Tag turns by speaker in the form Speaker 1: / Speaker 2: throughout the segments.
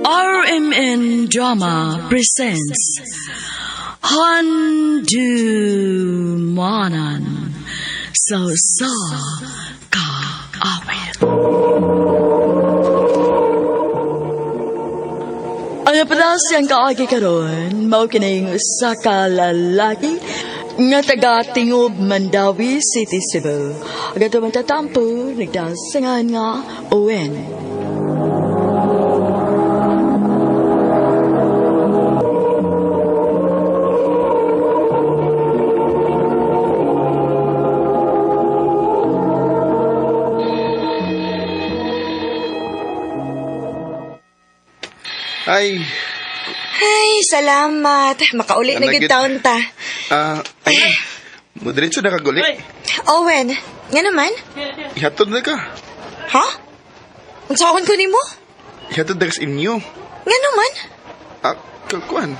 Speaker 1: RMN Drama presents Handumanan sa sa kaawit. Ang napadas siyang kaagi karon mao kining usa ka lalaki nga taga Tingob, Mandawi City, Cebu. Ang ato tatampo nagdasangan nga Owen.
Speaker 2: Ay,
Speaker 3: Ay, salamat. Makauli na
Speaker 2: Ano,
Speaker 3: gid taon ta.
Speaker 2: ay, mudiretso na kaguli.
Speaker 3: Owen, nga naman?
Speaker 2: Ihatod na ka.
Speaker 3: Ha? Unsaon ko nimo?
Speaker 2: Ihatod na ka sa inyo.
Speaker 3: Nga naman?
Speaker 2: Ah, kuan.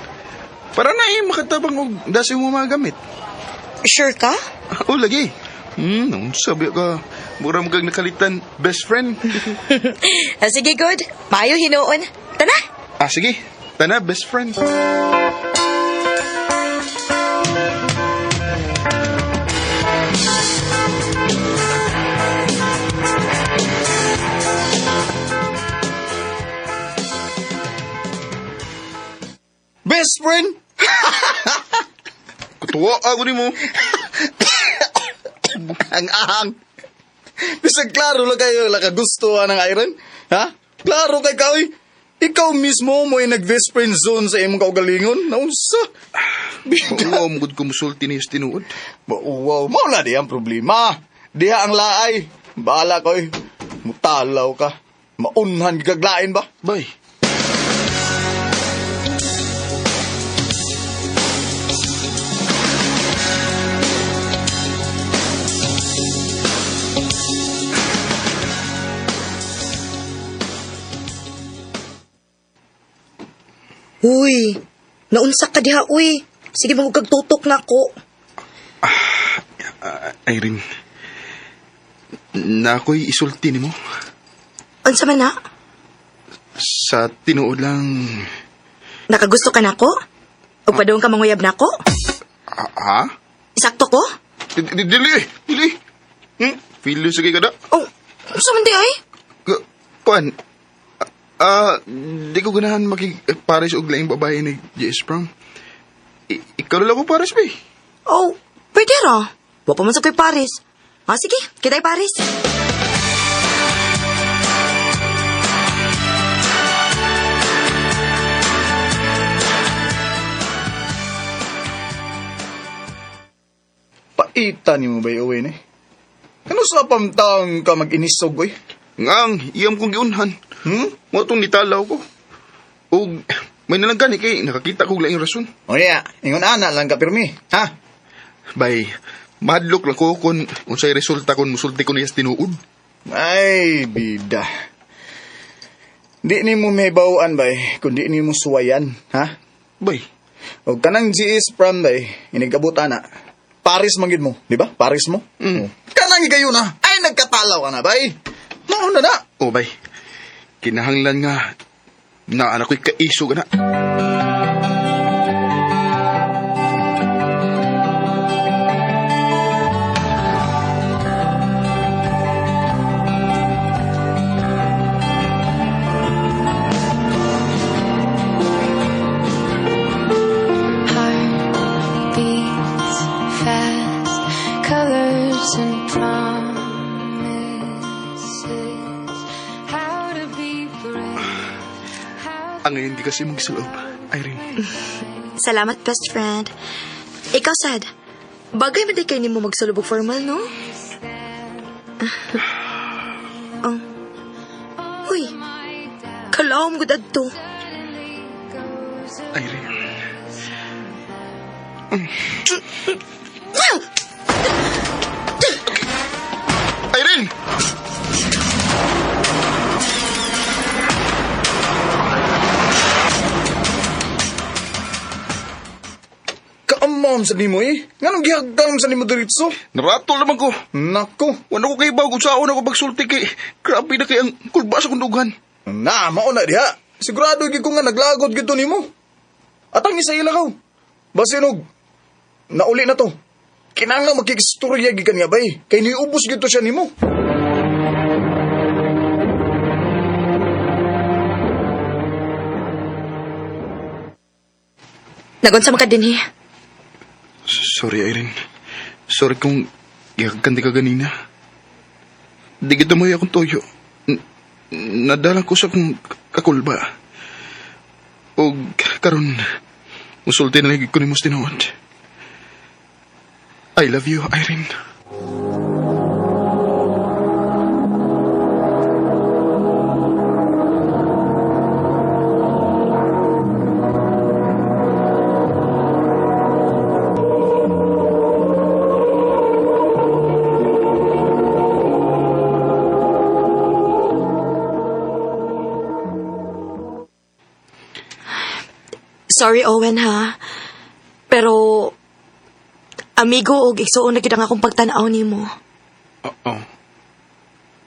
Speaker 2: Para na eh, makatabang og dasi mo mga gamit.
Speaker 3: Sure ka?
Speaker 2: Oh, lagi. Sabi ka, mura mo kag nakalitan, best friend.
Speaker 3: Ah, sige, good. Maayo hinuon. Tana!
Speaker 2: Ah, sige. Tana, best friend.
Speaker 4: Best friend?
Speaker 2: Kutuwa ako ni mo.
Speaker 4: Ang ahang. Bisag klaro lang kayo lakagusto ng iron. Ha? Klaro kay kaoy. Ikaw mismo mo ay nag-best friend zone sa imong kaugalingon. Naunsa? Bida.
Speaker 2: Mauwaw mo gud ko musulti ni sa tinuod.
Speaker 4: Wow, maula di ang problema. Diha ang laay. Bahala koy. Mutalaw ka. Maunhan gaglain ba?
Speaker 2: Bay.
Speaker 3: Uy, naunsa ka diha, uy. Sige, mangugag tutok na ko.
Speaker 2: Ah, Irene. Na ako'y isulti ni mo.
Speaker 3: Unsa man na?
Speaker 2: Sa tinuod lang.
Speaker 3: Nakagusto ka na ko? O padung ka manguyab na ko?
Speaker 2: Ah, ha?
Speaker 3: Sakto ko?
Speaker 2: Dili, dili. Feel sige ka na.
Speaker 3: Oh, unsa man di ay?
Speaker 2: Kuan, di ko ganahan makig pares og laing babae ni J.S. Brown. Ikaw na lang ko pares ba eh.
Speaker 3: Oh, pwede ra. Wa pa man sa ko'y Paris. Ah, sige, kita'y Paris.
Speaker 4: Paita ni mo ba iuwi ni? Ano sa pamtaong ka mag-inisog, oy?
Speaker 2: Ngang, iyam kong giunhan. Mo tong nitalaw ko. Og may nalang gani kay nakakita kog laing rason.
Speaker 4: O iya, ingon ana lang ka pirmi. Ha?
Speaker 2: Bay, madlok lang ko kung unsay resulta kung musulti ko niya sa tinuod.
Speaker 4: Ay, bida. Di ni mo may bawaan, bay, kundi ni mo suwayan, ha?
Speaker 2: Bay,
Speaker 4: O kanang GS prom, bay, inigabot ana. Paris man gid mo, di ba? Paris mo.
Speaker 2: Mm.
Speaker 4: O, Kanang igayo na. Ay, nagkatalaw ka na, bay. Mauna na.
Speaker 2: oh bay, kinahanglan nga na anak ko'y kaisog na.
Speaker 5: Heart beats fast, colors and promises. How to be brave. How
Speaker 2: Ang hindi kasi magsuloob, Irene.
Speaker 3: Salamat, best friend. Ikaw, sad. Bagay man di kay nimo magsulubog formal, no? Oh. Uy. Kalaom gud adto.
Speaker 2: Irene. Irene!
Speaker 4: Kaamam sa nimo, eh. Nganong gihagdan sa nimo diretso?
Speaker 2: Naratol naman ko.
Speaker 4: Nako.
Speaker 2: Wala ko kay bago sa ako na ko pagsulti kay grabe na kay ang kulba sa kundughan.
Speaker 4: Na, mauna diha. Sigurado gid ko nga naglagot gid to nimo. Atang isa ila kaw. Basin og nauli na to. Kinahanglan makikistorya gid ka niya bay. Kay niubos gid to siya nimo.
Speaker 3: Nagunsa man ka dinhi.
Speaker 2: Sorry, Irene. Sorry kung gihagkan di ka ganina. Di kita mo akong toyo. Nadala ko sa kong kakulba. O karon, musulti na lagi ko ni mo tinuod. I love you, Irene.
Speaker 3: Sorry, Owen, ha? Pero, amigo og igsuon na gid ang akong pagtan-aw nimo.
Speaker 2: Oo.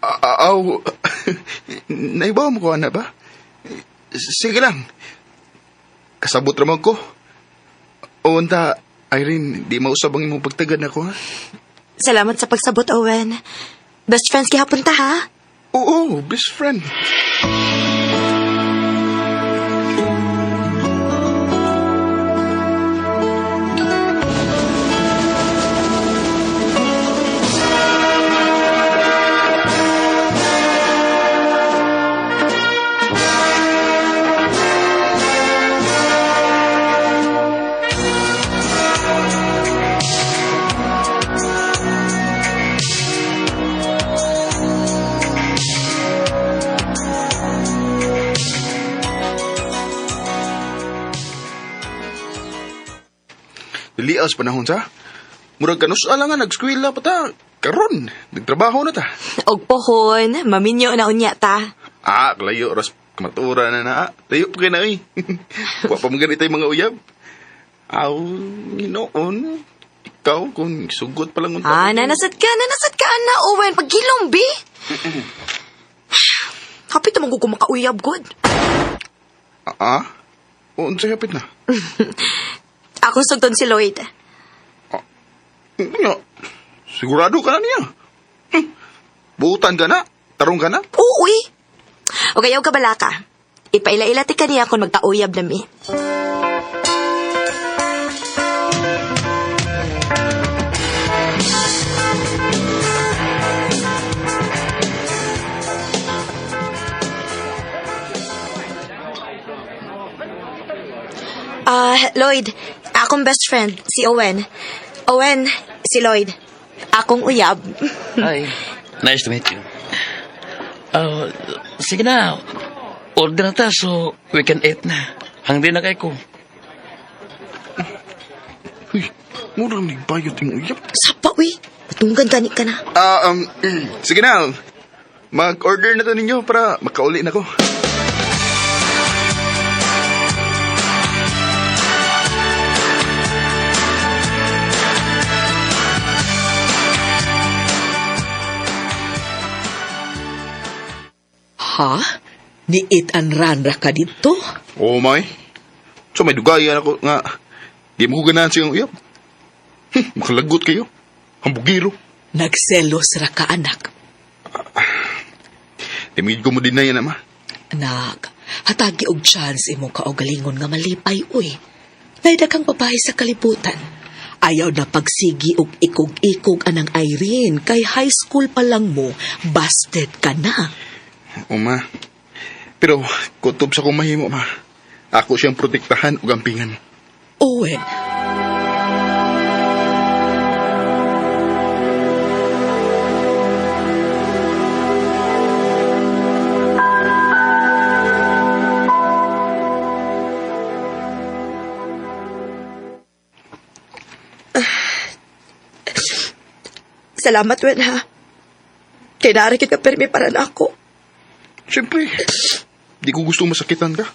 Speaker 2: Aw, naibaw mo ko, ana ba? Sige lang. Kasabot raman ko. O, unta, Irene, di mausab ang imong pagtagad nako, ha?
Speaker 3: Salamat sa pagsabot, Owen. Best friends gihapon ta, ha?
Speaker 2: Oo, best friend. Dilias panahon sa. Murag kanus ala nga nagskwela pa ta. Karon, nagtrabaho na ta.
Speaker 3: Og pohon, maminyo na unya ta.
Speaker 2: Ah, layo ras kamatura na na. Ah. Layo pa kay na eh. Wa pa man ganit ay mga uyab. Aw, ginoon. Ikaw kung sugot pa lang unta.
Speaker 3: Ah, nanasad ka, ana, Owen. Paghilom, bi. Hapit naman ko makauyab, good.
Speaker 2: Ah, ah? O, unsay hapit na?
Speaker 3: Akong sugton si Lloyd.
Speaker 2: Nga, sigurado ka na niya. Buutan ka na? Tarong ka na?
Speaker 3: Oo, uy. O kayaw ka bala ka. Ipaila-ila ti kaniya kung magkauyab na mi. Ah, Lloyd, akong best friend, si Owen. Owen, si Lloyd. Akong uyab.
Speaker 6: Hi. Nice to meet you. Sige na. Order na ta so we can eat na. Hungry na kay ko.
Speaker 2: Uy, murang nagbayot yung uyab.
Speaker 3: Sapa, uy. Patunggan gani ka na.
Speaker 2: Ah, sige na. Mag-order na to ninyo para makauli na ko.
Speaker 7: Ha? Ni it an ranra ka dito?
Speaker 2: Oh my. So may dugayan ako nga. Di mo ko ganahan siyang uyab. Makalagot kayo. Hambugiro.
Speaker 7: Nagselos ra ka, anak.
Speaker 2: Di mo ko mo deny yan, ama.
Speaker 7: Anak, hatagi og chance imong kaugalingon nga malipay, uy. Naida kang babae sa kalibutan. Ayaw na pagsigi og ikog-ikog anang Irene kay high school pa lang mo, busted ka na.
Speaker 2: O ma. Pero kutob sa kong mahimo, ma. Ako siyang protektahan ug ampingan.
Speaker 7: Owen,
Speaker 3: Salamat, Wen, ha? Kay naarikit ka permi para na ako.
Speaker 2: Siyempre, di ko gusto masakitan ka.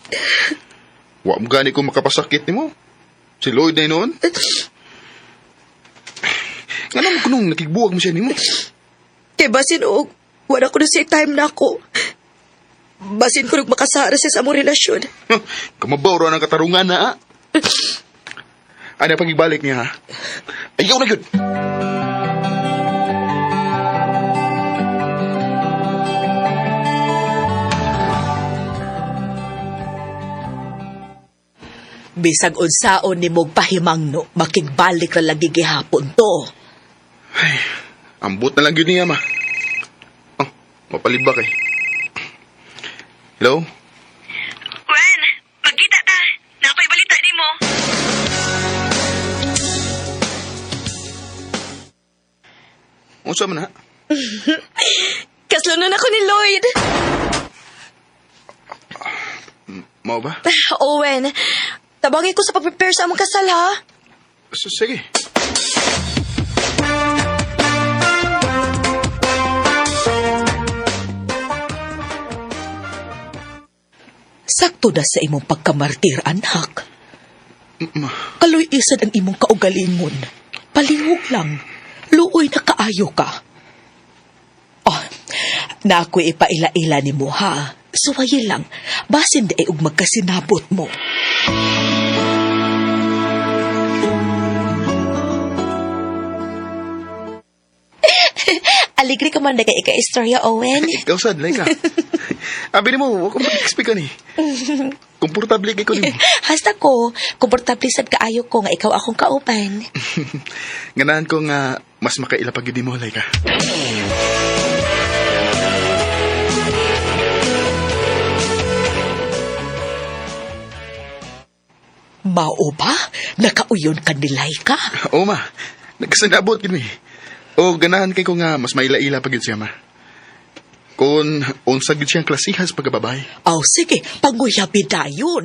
Speaker 2: Wa mo gani ko makapasakit nimo. Si Lloyd na noon. Nga naman kunong nakigbuwag mo siya nimo.
Speaker 3: Kay basin og, wala ko na say time na ako. Basin ko makasara siya sa among relasyon.
Speaker 2: Kamabaw ra ng katarungan na, ah. Ano pag-ibalik niya, ha? Ayaw na yun!
Speaker 7: Bisag unsaon nimo pahimangno, makigbalik ra lagi gihapon to.
Speaker 2: Ay, ambot na lang yun niya, ma. Oh, mapalibak eh. Hello?
Speaker 3: Gwen, magkita ta. Nakoy balita nimo.
Speaker 2: Unsa man ha?
Speaker 3: Kaslunon ako ni Lloyd.
Speaker 2: Mao ba?
Speaker 3: Owen, tabangin ko sa pag-prepare sa among kasal ha.
Speaker 2: Sige.
Speaker 7: Sakto na sa imong pagkamartir, anak.
Speaker 2: Ma,
Speaker 7: Kaloy isad ang imong kaugalingon. Palihog lang. Luoy na kaayo ka. Oh, na ako'y ipaila-ila ni mo, ha? Suwayi lang. Basin di ay og magkasinabot mo.
Speaker 3: Aligre ka man na kay ika-istorya, Owen.
Speaker 2: ikaw sad, Laika. Abi nimo, wa ko mag-expect ka ni. Komportable kay ko nimo.
Speaker 3: Hasta ko, komportable sad kaayo ko nga ikaw akong kauban.
Speaker 2: Ganahan ko nga mas makaila pag yun mo, Laika.
Speaker 7: Mao ba? Nakauyon ka ni Laika?
Speaker 2: Oo, ma. Nagkasinabot yun eh. O ganahan kay ko nga mas maila-ila pag yun siya, ma. Kung unsa gyud siyang klasihas pagkababay.
Speaker 7: Aw, sige, panguyabi dayon.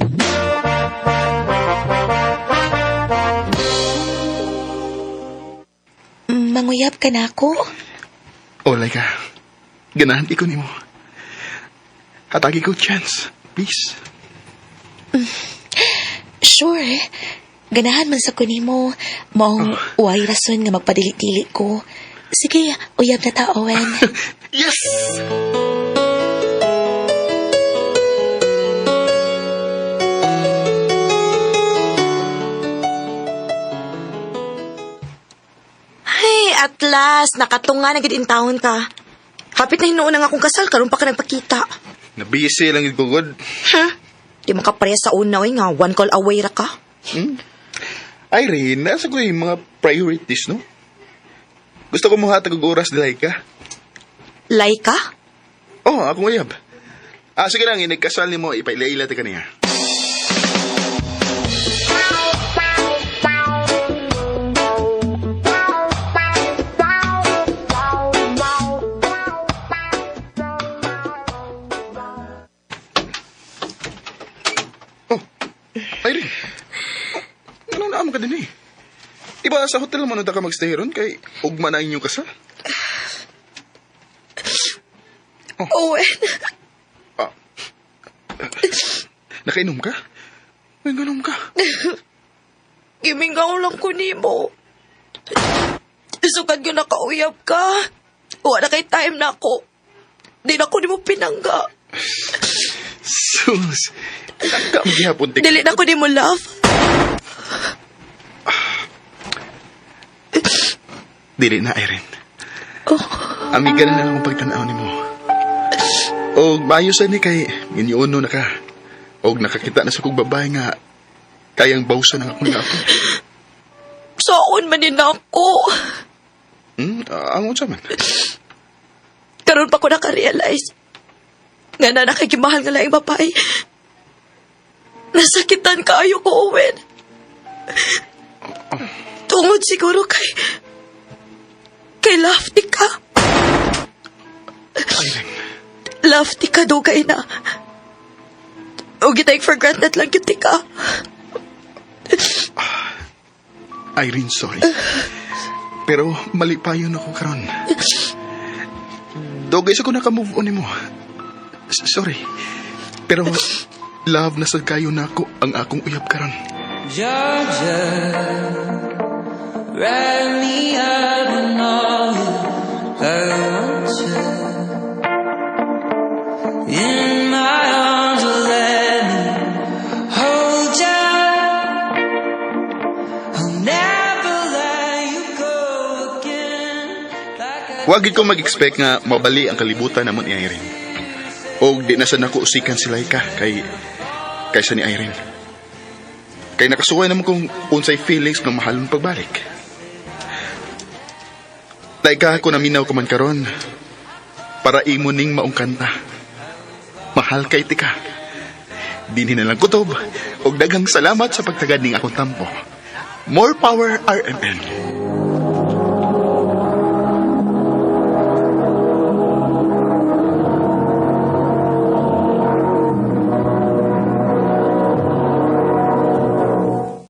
Speaker 3: Manguyab ka na ako?
Speaker 2: O, Laika. Ganahan kay ko nimo. Hatagi ko chance. Please.
Speaker 3: Sure. Ganahan man sa kunimo, maong way rason nga magpadili-dili ko. Sige, uyab na ta, Owen.
Speaker 2: Yes!
Speaker 3: Ay, at last, nakatunga na gid in town ka. Hapit na hinuon ang akong kasal, karon pa ka nagpakita.
Speaker 2: Nabisi lang yung gugod.
Speaker 3: Huh? Di mo ka pareha sa una, oy, nga one call away ra ka.
Speaker 2: Irene, nasa ko yung mga priorities, no? Gusto ko muhatag og oras ni Laika.
Speaker 3: Laika?
Speaker 2: Oh, akong uyab. Ah, sige lang, inigkasal ni mo, ipaila-ila ta kaniya. Oh, Irene. Oh, ano na ka din eh? Di ba sa hotel man ka magstay ron kay ugma na inyong kasal?
Speaker 3: Owen,
Speaker 2: Ah. Nakainom ka? May ganom ka.
Speaker 3: gimingaw lang ko nimo. Sukad ko nakauyab ka. Wala kay time na ako. Di na ko nimo pinangga.
Speaker 2: Sus. Nagka maghihapon tika.
Speaker 3: Dili na ko nimo love.
Speaker 2: Dili na, Irene. Amiga na lang akong pagtanaw ni mo. O maayo sa ni kay ginyuno na ka. Og nakakita na sa kong babae nga kayang bawsan ang akong lapo.
Speaker 3: Saon man din ako.
Speaker 2: Ang unsa man.
Speaker 3: Karon pa ko naka-realize. Nga na nakagimahal nga laing babae. Nasakitan kaayo ko, Owen. Tungod siguro kay... Kay Lofty ka.
Speaker 2: Irene.
Speaker 3: Lofty ka, dugay na. O take for granted lang kita ka.
Speaker 2: Irene, sorry. Pero mali pa yun ako karon. Dogay sa ko naka-move on nimo. Sorry. Pero love na sad kayo na ako ang akong uyab karon.
Speaker 5: Georgia, wrap me up in all I want you. In my
Speaker 2: Wag gid ko mag-expect nga mabali ang kalibutan namon ni Irene. Og di na sa nako usikan si Laika kay kaysa ni Irene. Kay nakasuway naman kung unsay feelings nga mahal mong pagbalik. Laika, kung naminaw ka man karon, para imo ning maong kanta. Mahal kay tika. Dinhi na lang kutob, og daghang salamat sa pagtagad ning akong tampo. More power, RMN.